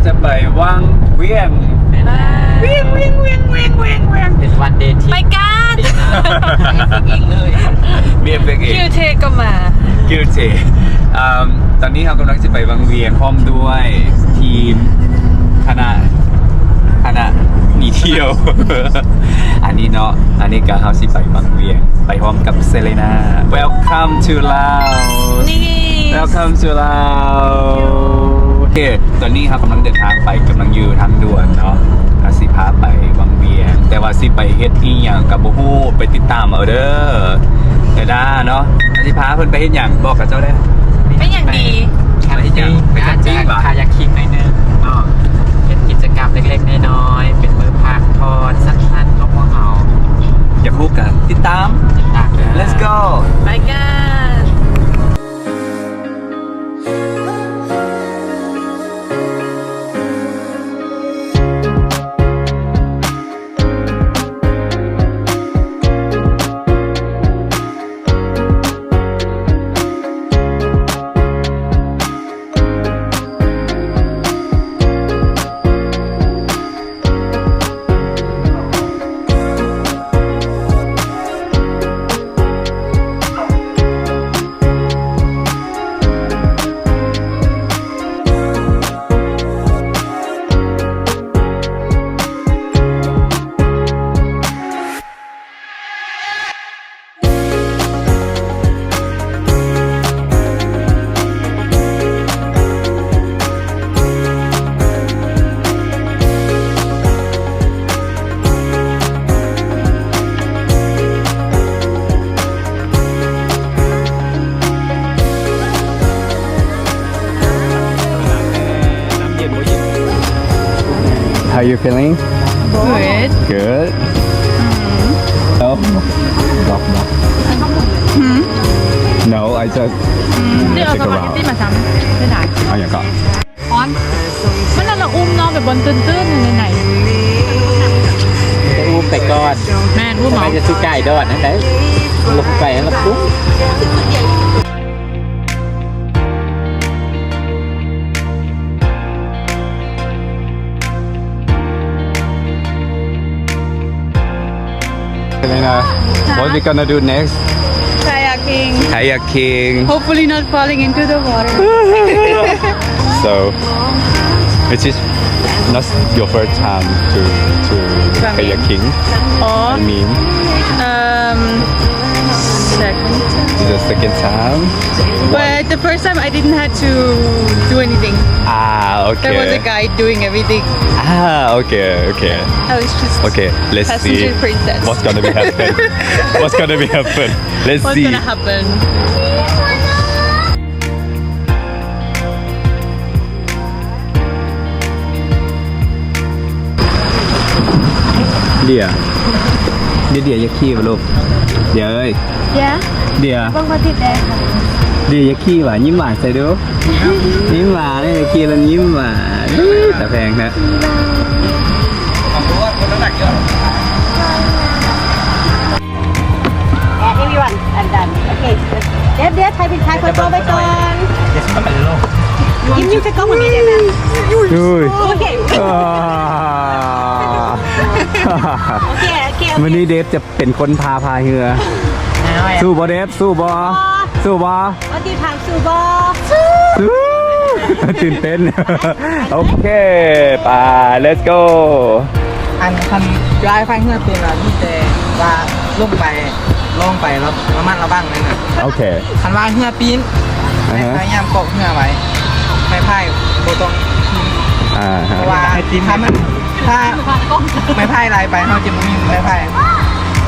ຈະໄປວັງວຽງ ວຽງ ວຽງ ວຽງ ວຽງ ວຽງ ວຽງ ເປັນວັນເດທຣິບ ໄປກັນ ເອຟເອັກເອງເລີຍ ມີເອຟເອັກເອງ ຄິວເທກໍມາ ຄິວເທ ອາ ຕອນນີ້ເຮົາກຳລັງຈະໄປວັງວຽງ ພ້ອມດ້ວຍທີມຄະນະ ຄະນະໜີທ່ຽວ ອັນນີ້ເນາະ ອັນນີ້ກະເຮົາຊິໄປວັງວຽງ ໄປພ້ອມກັບເຊເລນາ Welcome to Laos ນີ້ Welcome to Laos ໂອເຄ ຕອນນີ້ເຮົາກຳລັງເດີນທາງໄປ ກຳລັງຢູ່ທາງດ່ວນເນາະ ເຮົາຊິພາໄປວັງວຽງ ແຕ່ວ່າຊິໄປເຮັດອີ່ຫຍັງກະບໍ່ຮູ້ ໄປຕິດຕາມເອົາເດີ ດາດາເນາະ ເຮົາຊິພາເພິ່ນໄປເຮັດຫຍັງ ບອກກັບເຈົ້າແດ່ ໄປຫຍັງດີ ໄປແຄມປິງ ໄປແຄມປິງຫວາ ຄາຍັກຄິງໜ້ອຍໜຶ່ງເນາະ ເຮັດກິດຈະກຳເລັກໆນ້ອຍໆ ເປັນມື້ພັກຜ່ອນສັ້ນໆຂອງພວກເຮົາ ຢາກຮູ້ກະຕິດຕາມ ຕິດຕາມເດີ Let's go ໄປກັນ. How you feeling? Good. Good. ອືມ No, I just ອືມ take a round. ເອົາຫຍັງກໍ ຮ້ອນ ມັນລະອຸ່ມເນາະ ແບບບ່ອນຕື້ນໆ ໃນໆ ອຸ້ມໄປກ່ອນ ແມ່ນ ອຸ້ມເອົາ ໄປຈະສຸກາຍດອນນັ້ນໄດ ລົງໄປແລ້ວປຸ້ມ. Elena, what we gonna do next? Kayaking. Kayaking. Hopefully not falling into the water. So, which is not your first time to, to kayaking? Oh. I mean, um, second. It's the second time. But the first time I didn't have to do anything. Ah, okay. There was a guide doing everything. Ah, okay, okay. I was just okay, let's see passenger princess. What's gonna be happen? What's gonna be happen? Let's see. What's gonna happen? ເດຍ ເດຍ ເດຍ ຢາກຂີ່ບໍ່ລູກ? ເດຍເອີຍ ເດຍ ເດຍ ເບິ່ງວ່າຕິດແດງ ເດຍ ຢາກຂີ່ຫວາ? ຍິ້ມຫວານໃສ່ດູ ຍິ້ມຫວານເດຍ ຂີ່ແລ້ວຍິ້ມຫວານ ຕາແພງແທ້. And everyone, and done. Okay. ເດບ ເດບ ໃຫ້ເປັນຊາຍຄົນໂຕໄປກ່ອນ ຍິ້ມ ຍິ້ມໃສ່ກ້ອງຄົນນີ້ໄດ້ນະ ໂອ້ຍ ໂອເຄ ອ່າ ໂອເຄ ໂອເຄ ມື້ນີ້ເດບຈະເປັນຄົນພາພາຍເຮືອ ສູ້ບໍ່ເດບ? ສູ້ບໍ່? ສູ້ບໍ່? ວ່າຕິຖາມສູ້ບໍ່? ສູ້ ຕື່ນເຕັ້ນ. ໂອເຄ ໄປ let's go. ອັນຄັນຈະພາຍເຮືອເປັນ ມີແຕ່ວ່າລົງໄປ ລອງໄປແລ້ວລະມັດລະວັງແມ່ນນະ. ໂອເຄ ຄັນວ່າເຮືອປີ້ນ ອ່າຮະ ພະຍາຍາມເກາະເຮືອໄວ້ ໄມ້ພາຍບໍ່ຕ້ອງຖິ້ມ ອ່າຮະ ເພາະວ່າຖ້າມັນ ຖ້າໄມ້ພາຍໄຫຼໄປ ເຮົາຈະບໍ່ມີໄມ້ພາຍ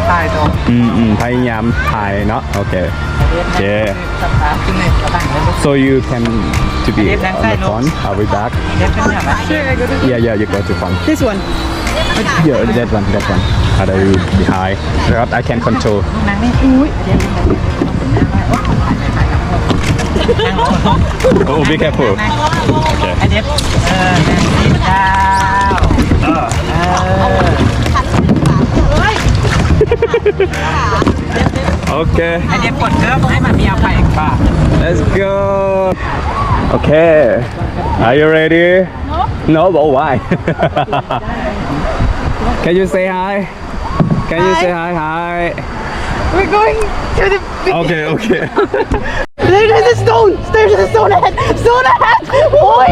ພາຍຕໍ່. ອືມໆ ພະຍາຍາມພາຍເນາະ. ໂອເຄ ໂອເຄ. So you can to be on the phone. I'll be back. Yeah, yeah, you go to phone. This one. Yeah, that one, that one. Ada behind. But I can control. Oh, be careful. Okay. ໂອເຄ ອັນນີ້ປົດເກີບໃຫ້ມັນມີອາໄພ Let's go. Okay. Are you ready? No, but why? Can you say hi? Can you say hi? Hi. We're going to the Okay, okay. There's a stone. There's a stone ahead. Stone ahead. Boy.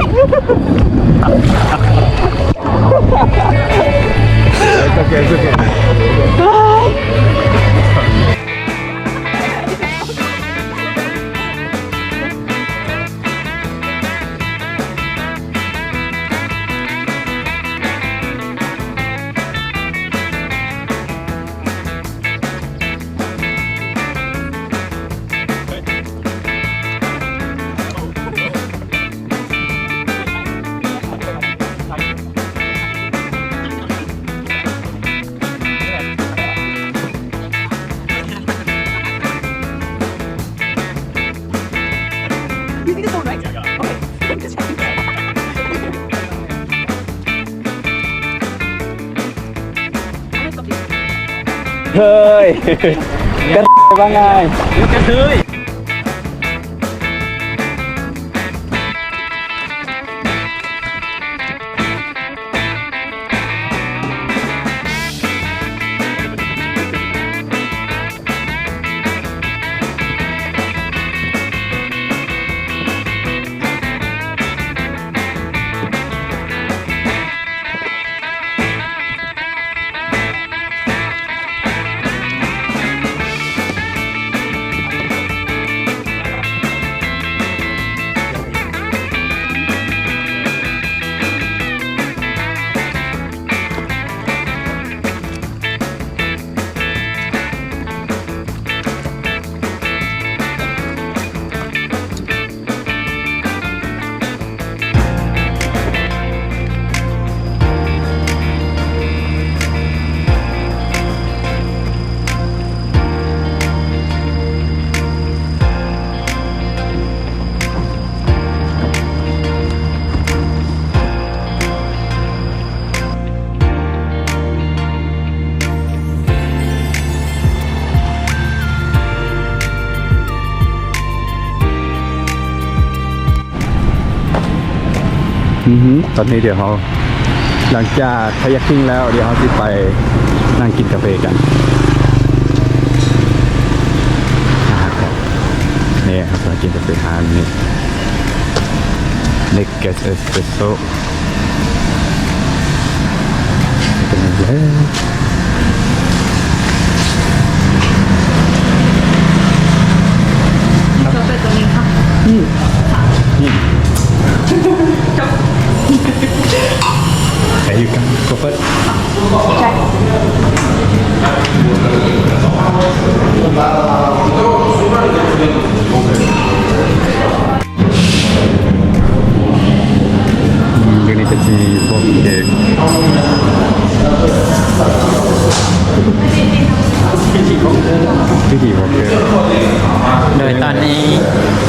It's okay, it's okay. Hi. ເຮີ້ຍ ກະເທີຍວ່າງ່າຍ ກະເທີຍ. ອືຮຶ ຕອນນີ້ດຽວເຮົາ ຫຼັງຈາກ Kayaking ແລ້ວ ດຽວເຮົາຊິໄປນັ່ງກິນກາເຟກັນ. ນີ້ເຮົາຊິໄປກິນກາເຟຮ້ານນີ້ Next Guest Espresso. ເປັນຫຍັງແລ້ວ? ໂຊເຟອຣຕົວນີ້ຄ່ະ. ອືມ ນີ້ There you go. Go for it. ຢູ່ນີ້ກໍຊິມີພວກເຄ້ກ ພິທີບອກເກີດ ໂດຍຕອນນີ້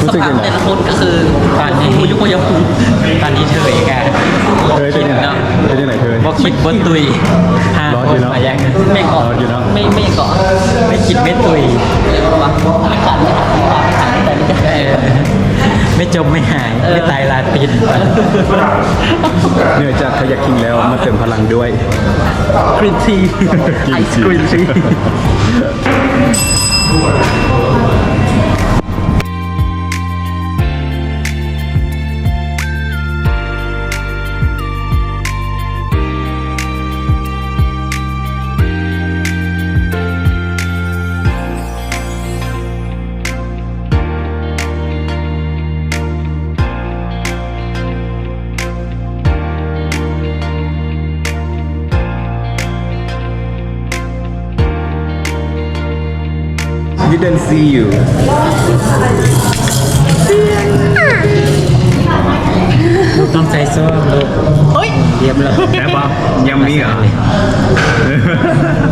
ສະພາບແຕ່ລະຄົນກໍຄື ຕອນນີ້ ຕອນນີ້ເທີຍກະ ເທີຍເປັນຫຍັງ ເນາະ ເປັນຈັ່ງໃດເທີຍ? ບໍ່ຄິດບໍ່ຕຸຍ ຮອດຢູ່ເນາະ ແມ່ນກໍ ຮອດຢູ່ເນາະ ແມ່ນ ແມ່ນກໍ ແມ່ນຄິດແມ່ນຕຸຍ ແມ່ນຈົມແມ່ນຫາຍ ແມ່ນຕາຍລາຕີນ. ເໜືອຈາກ Kayaking ແລ້ວ ມາເຕີມພະລັງດ້ວຍ Green Tea Green Tea. Ice Green Tea. Didn't see you. ລູກຕ້ອງໃສ່ຊ້ອນລູກ. ໂອ້ຍ ຮຽບຮ້ອຍ. ໄດ້ບໍ່? ຍັງມີເຫລໍ?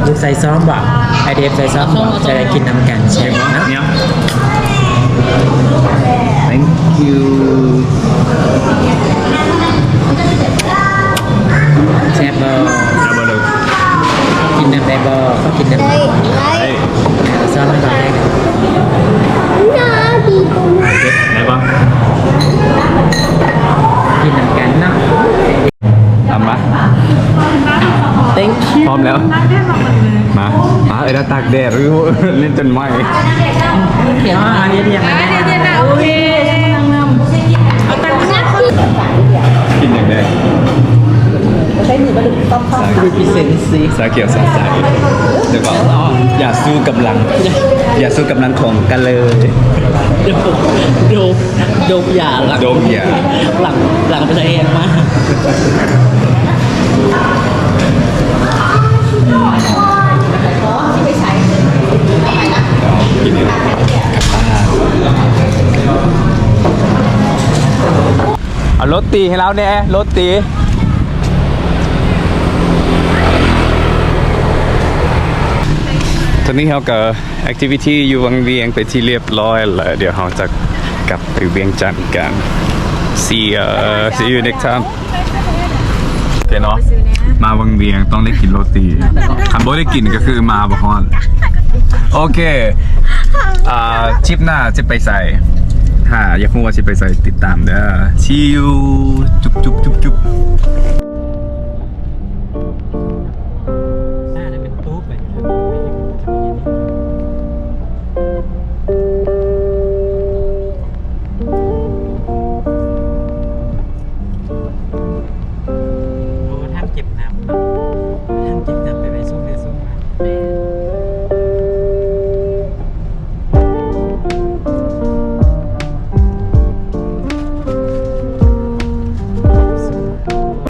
ລູກໃສ່ຊ້ອນບໍ່? ໄອເດນໃສ່ຊ້ອນບໍ່? ຈະໄດ້ກິນນຳກັນ. ເຫັນບໍ່? ເນາະ. Thank you. ແຊບບໍ່? ແຊບບໍ່ລູກ? ກິນນຳໄດ້ບໍ່? ກິນນຳໄດ້. ໄດ້. ເອົາຊ້ອນມາໄດ້. ໄດ້ບໍ່? ກິນນຳກັນເນາະ. ມາ ມາ ເອີ ຕາກແດດ ເອີ ຫຼິ້ນຈົນໄໝ້ ໂອເຄ ກິນຫຍັງແດ່? ຊາຂຽວຊາໃສ ແລ້ວກໍຢາສູ້ກຳລັງ ຢາສູ້ກຳລັງຂອງກະເລີຍ ໂດບ ໂດບຢາ ດົມຢາ ຫຼັງ ຫຼັງໄປໃສ່ແຮງມາ. ເອົາໂຣຕີໃຫ້ລາວແດ່ ໂຣຕີ. ຕອນນີ້ເຮົາກໍ activity ຢູ່ວັງວຽງເປັນທີ່ລຽບຮ້ອຍແລ້ວ ດຽວເຮົາຈະກັບໄປວຽງຈັນກັນ. See you, see you next time. ໂອເຄເນາະ ມາວັງວຽງຕ້ອງໄດ້ກິນໂຣຕີ ຄັນບໍ່ໄດ້ກິນກໍຄືມາບໍ່ຮອດ. ໂອເຄ ອາ ທຣິບໜ້າຊິໄປໃສ ຫາ ຢາກຮູ້ວ່າຊິໄປໃສ ຕິດຕາມເດີ. See you. ຈຸບ